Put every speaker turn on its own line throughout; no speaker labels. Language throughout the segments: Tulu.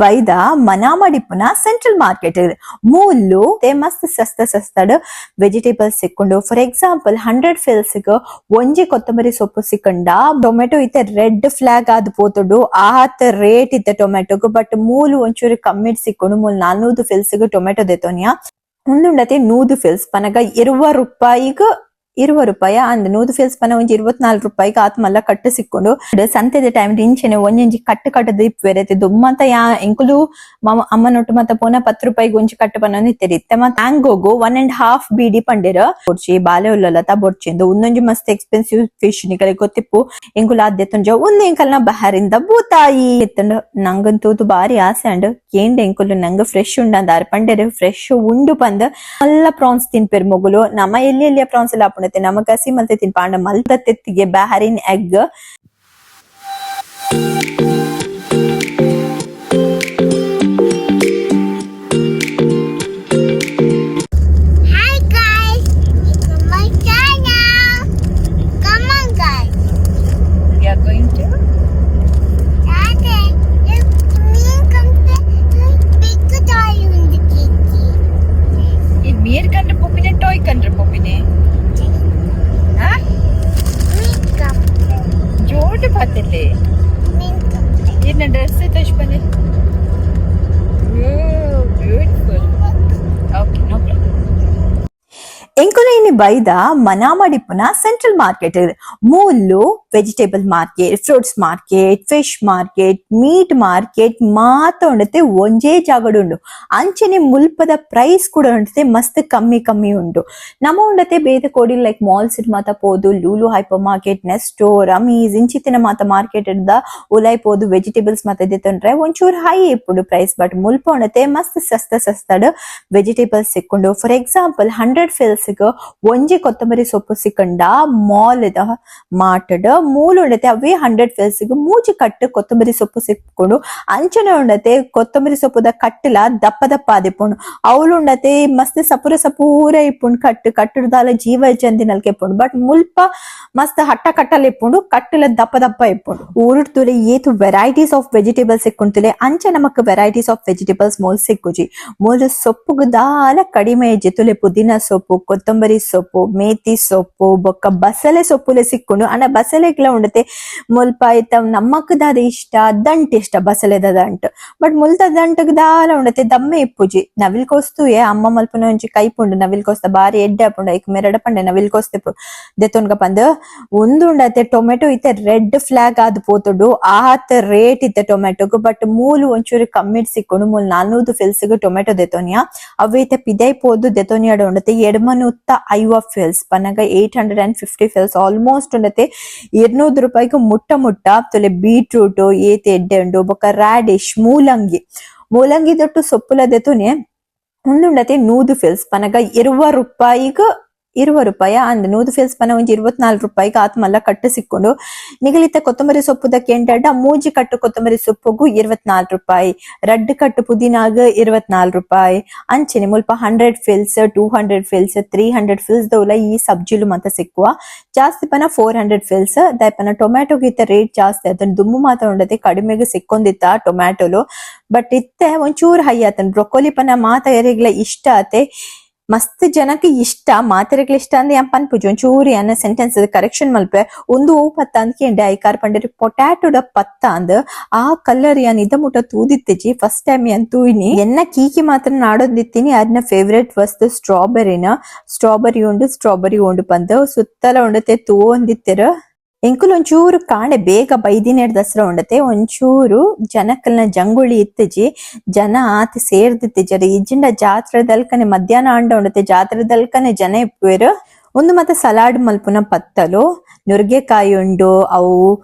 ಬೈದ ಮನಾಮಡಿಪುನ ಸೆಂಟ್ರಲ್ ಮಾರ್ಕೆಟ್ ಮೂಲು ಮಸ್ತ್ ಸಸ್ತ ಸಸ್ತಡ್ ವೆಜಿಟೇಬಲ್ಸ್ ಸಿಕ್ಕೊಂಡು. For example 100 fils ಒಂಜಿ ಕೊತ್ತಂಬರಿ ಸೊಪ್ಪು ಸಿಕ್ಕಂಡ ಟೊಮೆಟೊ ಇತ್ತೆ ರೆಡ್ ಫ್ಲಾಗ್ ಆದ್ ಪೋತುಂಡು ಆತ್ ರೇಟ್ ಇತ್ತೆ ಟೊಮೆಟೊಗು. ಬಟ್ ಮೂಲು ಒಂಚೂರು ಕಮ್ಮಿಡ್ ಸಿಕ್ಕೊಂಡು ಮೂಲು 400 ಫಿಲ್ಸ್ ಟೊಮೆಟೊ ದೆತೋನಿಯಾ ಉಂದುಂಡತೆ 100 ಫಿಲ್ಸ್ ಪನಗ 20 ರೂಪಾಯಿಗ್ 20 ರೂಪಾಯಿ ಅಂದ್ 100 ಫಿಲ್ಸ್ ಪನ ಒಂಜಿ 24 ರೂಪಾಯಿಗ್ ಆತ್ ಮಲ್ಲ ಕಟ್ಟು ಸಿಕ್ಕೊಂಡು. ಸಂತೆದ ಟೈಮ್ ಇಂಚೆನೆ ಒಂಜೊಂಜಿ ಕಟ್ಟು ಕಟ್ಟದ ಇಪ್ಪುವೆರ್ ದುಮ್ಮಂತ ಯಾ ಎಂಕುಲು ಅಮ್ಮನೊಟ್ಟು ಮತ್ತ ಪೋನ 10 ರೂಪಾಯಿಗ್ ಒಂಜಿ ಕಟ್ಟು ಪನೊಂದು ಇತ್ತೆರ್. ಇತ್ತೆ ಮತ್ತ ಮ್ಯಾಂಗೋಗು 1.5 ಬೀಡಿ ಪಂಡೆರ್. ಬೊಡ್ಚಿ ಬಾಲೆ ಉಲ್ಲಲತ ಬೊಡ್ಚಿಂದು ಉಂದೊಂಜಿ ಮಸ್ತ್ ಎಕ್ಸ್ಪೆನ್ಸಿವ್ ಫಿಶ್ ನಿಕಲೆ ಗೊತ್ತಿಪ್ಪು ಎಂಕುಲು ಆದ್ಯತೊಂಜ ಉಂದು ಎಂಕಲ್ನ ಬಹರಿಂದ ಬೂತಾಯಿ ಎತ್ತುಂಡು. ನಂಗಂತೂ ಬಾರಿ ಆಸೆ ಅಂಡ್ ಕೇಂಡ ಎಂಕುಲು ನಂಗ ಫ್ರೆಶ್ ಉಂಡಂದಾರ್ ಪಂಡೆರ್ ಫ್ರೆಶ್ ಉಂಡು ಪಂದ್ ಮಲ್ಲ ಪ್ರಾನ್ಸ್ ತಿನ್ಪೆರ್ ಮೊಗುಲು. ನಮ ಎಲ್ಲಿ ಎಲ್ಲಿಯ ಪ್ರಾನ್ಸ್ ಎಲ್ಲ ಆಪುಂಡತೆ ನಮ ಕಸಿ ಮಲ್ತೆ ತಿನ್ಪಾಂಡ ಮಲ್ತ ತೆತ್ತಿಗೆ Bahrain egg.
Hi guys, it's my channel. Come on guys.
We are going to
Daddy, me come to big toy in the kitchen.
ಮೀರ್ ಕಂಡ್ರೆ ಪೊಪ್ಪಿನೆ ಟಾಯ್ ಕಂಡ್ರೆ ಪೊಪ್ಪಿನೆ
Me come.
ಜೋಡು ಪಾತಿರ್ಲಿ.
Me come.
ಇರ್ನ ಡ್ರೆಸ್ ತೋಚ್ಪನೆ. Beautiful. Okay, no problem. ಎಂಕುಲು ಇನಿ ಬೈದ ಮನಾಮಡಿಪುನ ಸೆಂಟ್ರಲ್ ಮಾರ್ಕೆಟ್ ಮೂಲು vegetable market, fruits market, fish market, meat market ಮಾತ ಉಂಡತೆ ಒಂಜೇ ಜಾಗಡ್ ಉಂಡು. ಅಂಚನೆ ಮುಲ್ಪದ ಪ್ರೈಸ್ ಕೂಡ ಉಂಡತೆ ಮಸ್ತ್ ಕಮ್ಮಿ ಕಮ್ಮಿ ಉಂಡು. ನಮ ಉಂಡತೆ ಬೇತೆ ಕೋಡಿ ಲೈಕ್ ಮಾಲ್ಸ್ ಮಾತ ಪೋದು ಲೂಲು ಹೈಪರ್ ಮಾರ್ಕೆಟ್, ನೆಸ್ಟೋ, ರಮೀಸ್ ಇಂಚಿತ್ತಿನ ಮಾತ ಮಾರ್ಕೆಟ್ ದ ಉಲಾಯ್ ಪೋದು ವೆಜಿಟೇಬಲ್ಸ್ ಮಾತ ದೆತೊಂಡ್ರೆ ಒಂಚೂರು ಹೈ ಇಪ್ಪುಂಡು ಪ್ರೈಸ್. ಬಟ್ ಮುಲ್ಪ ಉಂಡತೆ ಮಸ್ತ್ ಸಸ್ತ ಸಸ್ತಡ್ ವೆಜಿಟೇಬಲ್ಸ್ ಸಿಕ್ಕೊಂಡು. For example 100 fils ಒಂಜಿ ಕೊತ್ತಂಬರಿ ಸೊಪ್ಪು ಸಿಕ್ಕಂಡ ಮಾಲ್ ಇದ ಮಾಟಡ್ ಮೂಲು ಉಂಡತೆ ಅವೇ 100 ಫಿಲ್ಸ್ ಮೂಜಿ ಕಟ್ಟು ಕೊತ್ತಂಬರಿ ಸೊಪ್ಪು ಸಿಕ್ಕೊಂಡು. ಅಂಚನೆ ಉಂಡತೆ ಕೊತ್ತಂಬರಿ ಸೊಪ್ಪುದ ಕಟ್ಟುಲ ದಪ್ಪ ದಪ್ಪ ಆದಿಪ್ಪುಂಡು. ಅವ್ಲು ಉಂಡತೆ ಮಸ್ತ್ ಸಪುರ ಸಪೂರ ಇಪ್ಪುಂಡು ಕಟ್ಟು ಕಟ್ಟುದಾಲ ಜೀವ ಇಜ್ಜಂದಿನಲ್ಕೆ ಇಪ್ಪುಂಡು. ಬಟ್ ಮುಲ್ಪ ಮಸ್ತ್ ಹಟ್ಟ ಕಟ್ಟಲ್ ಇಪ್ಪುಂಡು, ಕಟ್ಟುಲ ದಪ್ಪ ದಪ್ಪ ಇಪ್ಪುಂಡು. ಊರುಡ್ತುಲೆ ಏತ್ varieties of vegetables ಸಿಕ್ಕುಂತುಲೆ ಅಂಚ ನಮಕ್ varieties of vegetables mole ಸಿಕ್ಕುಜಿ. ಮೂಲು ಸೊಪ್ಪುಗು ದಾಲ ಕಡಿಮೆ ಇಜ್ಜಿ. ತುಲೆ ಪುದೀನ ಸೊಪ್ಪು, ಕೊತ್ತಂಬರಿ ಸೊಪ್ಪು, ಮೇತಿ ಸೊಪ್ಪು, ಬೊಕ್ಕ ಬಸಳೆ ಸೊಪ್ಪುಲೆ ಸಿಕ್ಕುಂಡು. ಅಂಡ ಬಸಳೆಗ್ಲ ಉಂಡತೆ ಮುಲ್ಪ ಐತ ನಮ್ಮಕ್ ದಾದ ಇಷ್ಟ ದಂಟ್ ಇಷ್ಟ ಬಸಳೆದ ದಂಟ್. ಬಟ್ ಮುಲ್ತ ದಂಟಗ್ ದಾಲ ಉಂಡತೆ ದಮ್ಮೆ ಇಪ್ಪುಜಿ. ನವಿಲ್ ಕೋಸ್ತುಯೆ ಅಮ್ಮ ಮಲ್ಪುನ ಒಂಜಿ ಕೈಪುಂಡು ನವಿಲ್ ಕೋಸ್ತ ಬಾರಿ ಎಡ್ಡೆ ಆಪುಂಡು. ಐಕ್ ಮೆರಡ ಪಂಡೆ ನವಿಲ್ ಕೋಸ್ತೆ ದೆತೊನ್ಗ ಪಂದ್. ಉಂದು ಉಂಡತೆ ಟೊಮೆಟೊ ಇತ್ತೆ ರೆಡ್ ಫ್ಲಾಗ್ ಆದ್ ಪೋತುಂಡು ಆತ್ ರೇಟ್ ಇತ್ತೆ ಟೊಮೆಟೊಗು. ಬಟ್ ಮೂಲು ಒಂಚೂರು ಕಮ್ಮಿಡ್ ಸಿಕ್ಕೊಂಡು. ಮೂಲು 400 ಫಿಲ್ಸ್ ಟೊಮೆಟೊ ದೆತೊನಿಯಾ. ಅವೆ ಇತ್ತೆ ಪಿದೈ ಪೋದು ದೆತೊನಿಯಾಡ ಉಂಡತೆ 850 ಫಿಲ್ಸ್ ಪನಗ 850 fils almost ಉಂಡತೆ 200 ರೂಪಾಯಿಗೆ ಮುಟ್ಟ ಮುಟ್ಟ. ತುಲೆ ಬೀಟ್ರೂಟ್ ಏತ್ ಎಡ್ಡೆ ಉಂಡು. ಬೊಕ್ಕ ರಾಡಿಶ್, ಮೂಲಂಗಿ. ಮೂಲಂಗಿ ದೊಟ್ಟು ಸೊಪ್ಪುಲ ದೆತೊನೆ ಉಂದುಂಡತೆ 100 ಫಿಲ್ಸ್ ಪನಗ 20 ರೂಪಾಯಿಗ್ 20 ರೂಪಾಯಿ ಅಂದ್ 100 ಫಿಲ್ಸ್ ಪನ ಒಂಜಿ 24 ರೂಪಾಯಿಗ್ ಆತ್ ಮಲ್ಲ ಕಟ್ಟು ಸಿಕ್ಕೊಂಡು. ನಿಗಲಿತ ಕೊತ್ತಂಬರಿ ಸೊಪ್ಪುದ ಕೆಂಡಡ ಮೂಜಿ ಕಟ್ಟು ಕೊತ್ತಂಬರಿ ಸೊಪ್ಪುಗು 24 ರೂಪಾಯಿ, ರಡ್ಡ್ ಕಟ್ಟು ಪುದೀನಾಗ 24 ರೂಪಾಯಿ. ಅಂಚನೆ ಮುಲ್ಪ 100 fils, 200 fils, 300 fils ದೌಲ ಈ ಸಬ್ಜಿಲು ಮಾತ ಸಿಕ್ಕುವ. ಜಾಸ್ತಿ ಪನ 400 ಫಿಲ್ಸ್ ದಾಯಪನ ಟೊಮ್ಯಾಟೊಗೆ ಇತ್ತ ರೇಟ್ ಜಾಸ್ತಿ ಅದನ್ನ ದುಮ್ಮು ಮಾತ ಉಂಡತೆ ಕಡಿಮೆಗೆ ಸಿಕ್ಕೊಂದಿತ್ತ ಟೊಮ್ಯಾಟೊಲು. ಬಟ್ ಇತ್ತೆ ಒಂಚೂರು ಹೈ ಆತನ್. ಬ್ರೊಕೊಲಿ ಪನ ಮಾತ ಎರೆಗ್ಲ ಇಷ್ಟ ಆತೆ, ಮಸ್ತ್ ಜನಕ್ಕೆ ಇಷ್ಟ, ಮಾತೆರೆಗ್ಲ ಇಷ್ಟ ಅಂದ್ರೆ ಯಾನ್ ಪನ್ಪುಜಿ. ಒಂಚೂರು ಯಾನ ಸೆಂಟೆನ್ಸ್ ಕರೆಕ್ಷನ್ ಮಲ್ಪೆ. ಒಂದು ಓ ಪತ್ತ ಅಂದ್ಕೆಂಡೆ ಐಕಾರ್ ಪಂಡೆರ್ ಪೊಟ್ಯಾಟೊದ ಪತ್ತ ಅಂದ್. ಆ ಕಲರ್ ಯಾನ್ ಇದ ಮುಟ ತೂದಿತ್ತಿಜಿ, ಫಸ್ಟ್ ಟೈಮ್ ಯಾನ್ ತೂಯಿನಿ. ಎನ್ನ ಕೀಕಿ ಮಾತ್ರ ನಾಡೊಂದಿತ್ತೀನಿ ಅದ್ನ ಫೇವ್ರೆಟ್ ವಸ್ತು ಸ್ಟ್ರಾಬೆರಿನ. ಸ್ಟ್ರಾಬೆರಿ ಉಂಡು, ಸ್ಟ್ರಾಬೆರಿ ಉಂಡು ಪಂದ್ ಸುತ್ತಲ ಉಂಡತೆ ತೂವೊಂದಿತ್ತೆರ್. ಎಂಕುಲು ಒಂಚೂರು ಕಾಣೆ ಬೇಗ ಬೈದಿನೇಡ್ ದಸರಾ ಉಂಡತೆ ಒಂಚೂರು ಜನಕ್ಕಲ್ನ ಜಂಗುಳಿ ಇತ್ತಜಿ, ಜನ ಆತ್ ಸೇರ್ದಿತ್ತಿಜರ್. ಇಜ್ಜಿಂಡ ಜಾತ್ರೆದಲ್ಕನೆ ಮಧ್ಯಾಹ್ನ ಆಂಡ ಉಂಡತೆ ಜಾತ್ರೆದಲ್ಕನೆ ಜನ ಇಪ್ಪುವೆರ್. ಒಂದು ಮತ್ತೆ ಸಲಾಡ್ ಮಲ್ಪುನ ಪತ್ತಲು ನುರ್ಗೆಕಾಯಿ ಉಂಡು, ಅವು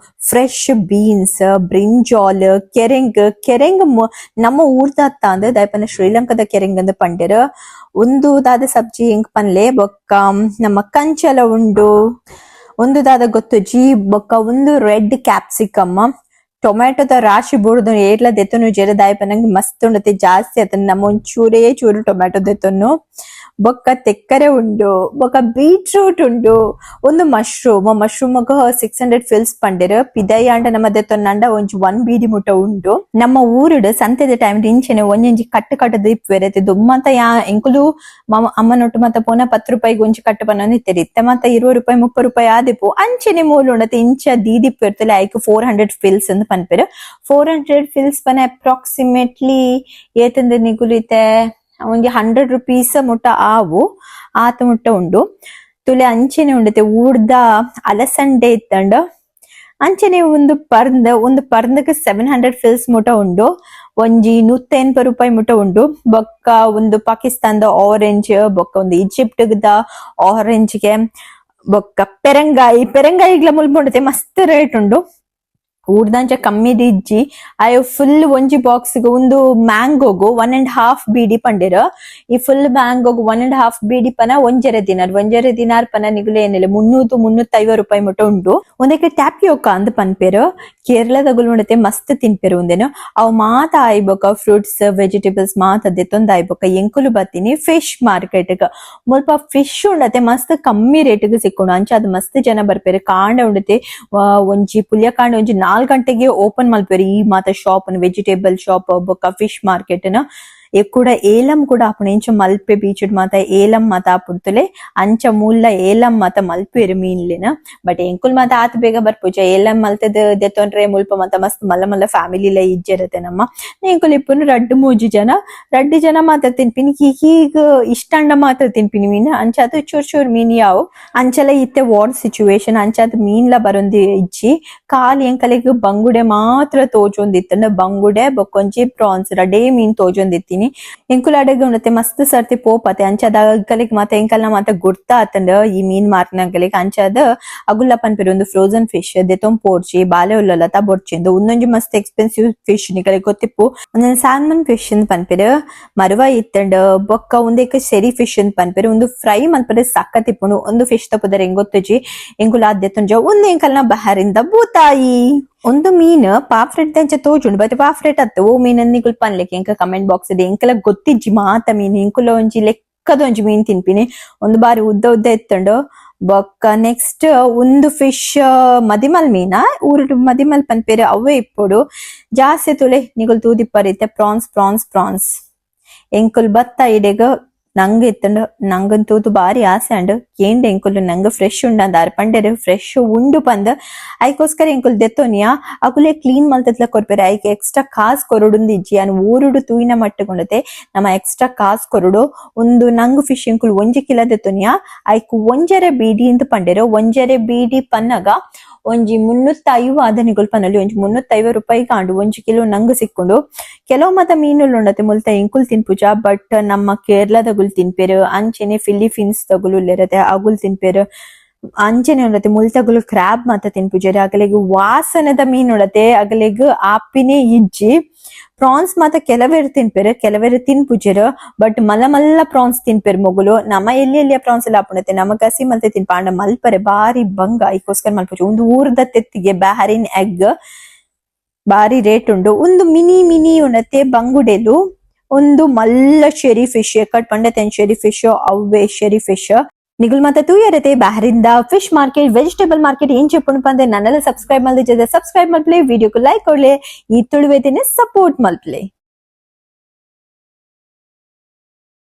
fresh beans, brinjal, ಕೆರೆಂಗ್. ಕೆರೆಂಗ್ ನಮ್ಮ ಊರ್ದ ಅತ್ತ ಅಂದ್ ದಾಯಪನ ಶ್ರೀಲಂಕಾದ ಕೆರೆಂಗ್ ಅಂದ್ ಪಂಡೆರ್. ಒಂದು ದಾದ ಸಬ್ಜಿ ಇಂಕ್ ಪನ್ಲೆ. ಬೊಕ್ಕ ನಮ್ಮ ಕಂಚಲ ಉಂಡು. ಒಂದು ದಾದ ಗೊತ್ತುಜಿ. ಬೊಕ್ಕ ಒಂದು ರೆಡ್ ಕ್ಯಾಪ್ಸಿಕಮ್. ಟೊಮೆಟೊದ ರಾಶಿ ಬೂರ್ದು ಏರ್ಲ ದೆತ್ತೊನು ಜೆರೆ ದಾಯಪನಂಗ್ ಮಸ್ತ್ ಉಂಡತೆ ಜಾಸ್ತಿ ಆತನ. ನಮ್ಮ ಒಂಚೂರೇ ಚೂರು ಟೊಮೆಟೊ ದೆತ್ತೊನು. ಬೊಕ್ಕ ತೆಕ್ಕರೆ ಉಂಡು, ಬೊಕ್ಕ ಬೀಟ್ರೂಟ್ ಉಂಡು. ಒಂದು ಮಶ್ರೂಮ್, ಮಶ್ರೂಮ್ 600 ಫಿಲ್ಸ್ ಪಂಡೆರ್. ಪಿದಯಾಂಡ ನಮ್ಮ ದೆತ್ತೊನ್ನಂಡ ಒಂಜಿ 1 ಬೀಡಿ ಮುಟ್ಟ ಉಂಡು. ನಮ್ಮ ಊರುಡು ಸಂತೆದ ಟೈಮ್ ಇಂಚೆನೆ ಒಂಜೊಂಜಿ ಕಟ್ಟು ಕಟ್ಟದ ಇಪ್ಪುವೆರ್. ದುಮ್ಮಂತ ಯಾ ಎಂಕುಲು ಮಮ ಅಮ್ಮನೊಟ್ಟು ಮಾತ ಪೋನ 10 ರೂಪಾಯಿಗೆ ಒಂಜಿ ಕಟ್ಟು ಪನ್ನೊಂದು ಇತ್ತೆರ್. ಇತ್ತೆ ಮಾತ 20 ರೂಪಾಯಿ, 30 ರೂಪಾಯಿ ಆದಿಪ್ಪು. ಅಂಚೆನೆ ಮೂಲು ಉಂಡತೆ ಇಂಚ ದೀದಿಪ್ಪುವೆರ್ತಲೆ. ಐಕ್ 400 ಫಿಲ್ಸ್ ಅಂತ ಪನ್ಪೆರ್. 400 ಫಿಲ್ಸ್ ಪನ ಅಪ್ರಾಕ್ಸಿಮೇಟ್ಲಿ ಏತಂದ್ ನಿಗುಲು ಇತ್ತೆ ಒಂಜಿ 100 ರುಪೀಸ್ ಮುಟ್ಟ ಆವು, ಆತ ಮುಟ್ಟ ಉಂಡು. ತುಲೆ ಅಂಚೆನೆ ಉಂಡತೆ ಊರ್ದ ಅಲಸಂಡೆ ಇತ್ತಂಡ. ಅಂಚನೆ ಒಂದು ಪರ್ಂದ್, ಒಂದು ಪರ್ಂದಕ್ಕೆ 700 ಫಿಲ್ಸ್ ಮುಟ ಉಂಡು, ಒಂಜಿ 180 ರೂಪಾಯಿ ಮುಟ ಉಂಡು. ಬೊಕ್ಕ ಒಂದು ಪಾಕಿಸ್ತಾನದ ಆರೆಂಜ್, ಬೊಕ್ಕ ಒಂದು ಈಜಿಪ್ಟ್ ದ ಆರೆಂಜ್ ಗೆ, ಬೊಕ್ಕ ಪೆರಂಗಾಯಿ. ಪೆರಂಗಾಯಿಗ್ಲ ಮುಲ್ಪ ಉಂಡತೆ, ಮಸ್ತ್ ರೇಟ್ ಉಂಡು. ಊರ್ದಂಚ ಕಮ್ಮಿ ಇಜ್ಜಿ. ಅಯ್ಯೋ, ಫುಲ್ ಒಂಜಿ ಬಾಕ್ಸ್ ಗೆ ಒಂದು ಮ್ಯಾಂಗೋಗು 1.5 ಬೀಡಿ ಪಂಡೆರ್. ಈ ಫುಲ್ ಮ್ಯಾಂಗೋಗು 1.5 ಬೀಡಿ ಪನ 1.5 ದಿನಾರ್. 1.5 ದಿನಾರ್ ಪನ ನಿಗುಲು ಏನಿಲ್ಲ, 300, 350 ರೂಪಾಯಿ ಮುಟ್ಟ ಉಂಡು. ಒಂದಕ್ಕೆ ಟ್ಯಾಪಿಯೋಕ ಅಂದ್ ಪನ್ಪೆರ್. ಕೇರಳದಗುಲು ಉಂಡತೆ, ಮಸ್ತ್ ತಿನ್ಪೆರ್ ಉಂದೆನು. ಅವು ಮಾತ ಆಯ್ಬೊಕ, ಫ್ರೂಟ್ಸ್ ವೆಜಿಟೇಬಲ್ಸ್ ಮಾತ ದೆತ್ತೊಂದು ಆಯ್ಬೊಕ ಎಂಕುಲು ಬತ್ತೀನಿ ಫಿಶ್ ಮಾರ್ಕೆಟ್. ಮುಲ್ಪ ಫಿಶ್ ಉಂಡತೆ, ಮಸ್ತ್ ಕಮ್ಮಿ ರೇಟ್ ಗೆ ಸಿಕ್ಕುಂಡು. ಅಂಚ ಅದು ಮಸ್ತ್ ಜನ ಬರ್ಪೆರ್. ಕಾಂಡ ಉಂಡತೆ ಒಂಜಿ ಪುಲ್ಯ ಕಾಂಡ ಒಂಜಿ 4 ಗಂಟೆಗೆ ಓಪನ್ ಮಲ್ಪೆರ್ ಈ ಮಾತ shop, vegetable shop ಬೊಕ್ಕ ಫಿಶ್ ಮಾರ್ಕೆಟ್ ನ. ಕೂಡ ಏಲಂ ಕೂಡ ಆಪುಂಡು. ಇಂಚ ಮಲ್ಪೆ ಬೀಚ್ ಮಾತ ಏಲಂ ಮಾತ ಆಪುಡ್ತಲೆ. ಅಂಚ ಮೂಲ ಏಲಂ ಮಾತ ಮಲ್ಪೆರ್ ಮೀನ್ಲಿನ. ಬಟ್ ಎಂಕುಲ್ ಮಾತ ಆತ್ ಬೇಗ ಬರ್ಪುಜ. ಏಲಂ ಮಲ್ತದ ದೆತ್ತೊಂಡ್ರೆ ಮುಲ್ಪ ಮಾತ ಮಸ್ತ್ ಮಲ್ಲ ಮಲ್ಲ ಫ್ಯಾಮಿಲಿ ಲ ಇಜ್ಜೆರತೆ. ನಮ್ಮ ಎಂಕುಲು ಇಪ್ಪುನು ರಡ್ಡ್ ಮೂಜಿ ಜನ, ರಡ್ಡ್ ಜನ ಮಾತ್ರ ತಿನ್ಪಿನಿ. ಹೀಗ ಇಷ್ಟಂಡ ಮಾತ್ರ ತಿನ್ಪಿನಿ ಮೀನ್. ಅಂಚ ಅದು ಚೂರ್ ಚೂರ್ ಮೀನ್ ಯಾವು. ಅಂಚಲ ಇತ್ತೆ ವಾರ್ ಸಿಚುವೇಶನ್, ಅಂಚಾದ್ ಮೀನ್ಲ ಬರೊಂದು ಇಜ್ಜಿ. ಖಾಲಿ ಎಂಕಲೆಗ್ ಬಂಗುಡೆ ಮಾತ್ರ ತೋಜೊಂದಿತ್ತಂಡ. ಬಂಗುಡೆ ಬೊಕ್ಕೊಂಜಿ ಪ್ರಾನ್ಸ್, ರಡ್ಡೇ ಮೀನ್ ತೋಜೊಂದಿತ್ತಿನಿ. ಎಂಕುಲು ಅಡೆಗ್ ಉಂಡತೆ ಮಸ್ತ್ ಸರ್ತಿ ಪೋಪತೆ. ಅಂಚಾದ ಅಗಲಿಗ್ ಮಾತ ಎಂಕಲ್ನ ಮಾತ ಗುರ್ತ ಆತಂಡ ಈ ಮೀನ್ ಮಾರ್ನಗಲಿಗ್. ಅಂಚಾದ ಅಗುಲ್ಲ ಪನ್ಪೆರ್, ಒಂದು ಫ್ರೋಸನ್ ಫಿಶ್ ದೆತೊಂದು ಪೋಡ್ಚಿ, ಬಾಲೆ ಉಲ್ಲಲ ಬೊಡ್ಚಿಂದು. ಉಂದೊಂಜಿ ಮಸ್ತ್ ಎಕ್ಸ್ಪೆನ್ಸಿವ್ ಫಿಶ್, ನಿಕಲೆಗ್ ಗೊತ್ತಿಪ್ಪು. ಒಂದೊಂದು ಸಾಲ್ಮನ್ ಫಿಶ್ ಅಂದ್ ಪನ್ಪೆರ್, ಮರುವ ಇತ್ತಂಡ. ಬೊಕ್ಕ ಉಂದೆಕ್ ಶೆರಿ ಫಿಶ್ ಅಂದ್ ಪನ್ಪೆರ್. ಒಂದು ಫ್ರೈ ಮಲ್ಪರೆ ಸಕ್ಕತ್ ಇಪ್ಪುಂಡು. ಒಂದು ಫಿಶ್ ದ ಪುದರ್ ಎಂಕ್ ಗೊತ್ತುಜಿ. ಎಂಕುಲು ಆದ್ ದೆತ್ತೊಂಜ. ಉಂದು ಎಂಕಲ್ನ ಬಹರಿಂದ ಬೂತಾಯಿ. ಒಂದು ಮೀನ್ ಪಾಫ್ರೆಟ್ ದಂಚ ತೋಜುಂಡು, ಬಟ್ ಪಾಫ್ರೆಟ್ ಅತ್ತು. ಓ ಮೀನ್ ನಿಕುಲ್ ಪನ್ಲೆಕ್ ಎಂಕ ಕಮೆಂಟ್ ಬಾಕ್ಸ್ ಇದೆ. ಎಂಕಲ ಗೊತ್ತಿಜ್ಜಿ ಮಾತ ಮೀನ್. ಎಂಕುಲ ಒಂಜಿ ಲೆಕ್ಕದ ಒಂಜಿ ಮೀನ್ ತಿನ್ಪಿನಿ. ಒಂದು ಬಾರಿ ಉದ್ದ ಉದ್ದ ಇತ್ತುಂಡು. ಬೊಕ್ಕ ನೆಕ್ಸ್ಟ್ ಒಂದು ಫಿಶ್ ಮದಿಮಲ್ ಮೀನ, ಊರುಡು ಮದಿಮಲ್ ಪನ್ಪೆರ್, ಅವೇ ಇಪ್ಪೊಡು ಜಾಸ್ತಿ. ತುಲೆ ನಿಗುಲ್ ತೂದಿಪ್ಪರಿತ್ತೆ, prawns, prawns, prawns. ಎಂಕುಲ್ ಬತ್ತ ಇಡೆಗ್ ನಂಗ್ ಇತ್ತುಂಡು, ನಂಗನ್ ತೂತು ಬಾರಿ ಆಸೆ ಅಂಡ್. ಕೇಂಡ ಎಂಕುಲು, ನಂಗ್ ಫ್ರೆಶ್ ಉಂಡಂದಾರ್ ಪಂಡೆರ್. ಫ್ರೆಶ್ ಉಂಡು ಪಂದ್ ಐಕೋಸ್ಕರ ಎಂಕುಲು ದೆತ್ತೋನಿಯಾ. ಅಕುಲೆ ಕ್ಲೀನ್ ಮಲ್ತತ್ಲ ಕೊರ್ಪೆರ್. ಐಕ್ ಎಕ್ಸ್ಟ್ರಾ ಕಾಸ್ ಕೊರೊಡುಂದು ಇಜ್ಜಿ. ಅನ್ ಊರುಡು ತೂಯಿನ ಮಟ್ಟಗುಂಡತೆ ನಮ್ಮ ಎಕ್ಸ್ಟ್ರಾ ಕಾಸ್ ಕೊರೊಡು. ಒಂದು ನಂಗ್ ಫಿಶ್ ಎಂಕುಲು 1 ಕಿಲೋ ದೆತ್ತೋನಿಯಾ. ಐಕ್ 1.5 ಬೀಡಿ ಅಂತ ಪಂಡೆರ್. 1.5 ಬೀಡಿ ಪನ್ನಗ ಒಂಜಿ 350 ಆದನಿಗುಲ್ ಪನೊಲಿ. ಒಂಜಿ 350 ರೂಪಾಯಿ ಕಾಂಡು 1 ಕಿಲೋ ನಂಗ್ ಸಿಕ್ಕುಂಡು. ಕೆಲವು ಮತ ಮೀನುಲು ಉಂಡತೆ ಮುಲ್ತ ಎಂಕುಲ್ ತಿನ್ಪುಜ, ಬಟ್ ನಮ್ಮ ಕೇರಳದಗುಲ್ ತಿನ್ಪೆರ್. ಅಂಚೆನೆ ಫಿಲಿಪೀನ್ಸ್ ದಗುಲು ಉಲ್ಲೆರತೆ, ಅಗುಲ್ ತಿನ್ಪೆರ್. ಅಂಚೆನೆ ಉಂಡತೆ ಮುಲ್ತಗುಲು ಕ್ರಾಬ್ ಮಾತ ತಿನ್ಪುಜೆರ್. ಅಗಲೆಗ್ ವಾಸನದ ಮೀನ್ ಉಂಡತೆ, ಅಗಲೆಗ್ ಆಪಿನೇ ಇಜ್ಜಿ. ಪ್ರಾನ್ಸ್ ಮಾತ ಕೆಲವೆರ್ ತಿನ್ಪೆರ್, ಕೆಲವೆರ್ ತಿನ್ಪುಜೆರ್. ಬಟ್ ಮಲ್ಲ ಮಲ್ಲ ಪ್ರಾನ್ಸ್ ತಿನ್ಪೆರ್ ಮೊಗುಲು. ನಮ್ಮ ಎಲ್ಲಿ ಎಲ್ಲಿಯ ಪ್ರಾನ್ಸ್ ಎಲ್ಲ ಆಪುಂಡತೆ. ನಮ್ಮ ಗಸಿ ಮಲ್ತೆ ತಿನ್ಪ ಅಂಡ ಮಲ್ಪರೆ ಬಾರಿ ಬಂಗ, ಐಕೋಸ್ಕರ ಮಲ್ಪುಜಿ. ಒಂದು ಊರ್ದ ತೆತ್ತಿಗೆ ಬ್ಯಾರಿನ್ ಎಗ್ ಬಾರಿ ರೇಟ್ ಉಂಡು. ಒಂದು ಮಿನಿ ಮಿನಿ ಉಂಡತೆ ಬಂಗುಡೆಲು. ಒಂದು ಮಲ್ಲ ಶೆರಿ ಫಿಶ್, ಎಕ್ಕಟ್ ಪಂಡತೆನ್ ಶೆರಿ ಫಿಶ್, ಅವ್ವೆ ಶೆರಿ ಫಿಶ್. ನಿಗುಲ್ ಮಾತ ತೂಯರತೆ ಬಾಹರಿಂದ fish market, vegetable market ಏನ್ ಚೆಪ್ಪುಂಡು ಪಂದೆ. ನನ್ನೆಲ್ಲ ಸಬ್ಸ್ಕ್ರೈಬ್ ಮಲ್ದಿಜೆ ಸಬ್ಸ್ಕ್ರೈಬ್ ಮಲ್ಪ್ಲೆ, ವಿಡಿಯೋକୁ ಲೈಕ್ ಕೊಡ್ಲೆ, ಈ ತುಳುವೆದಿನ ಸಪೋರ್ಟ್ ಮಲ್ಪ್ಲೆ.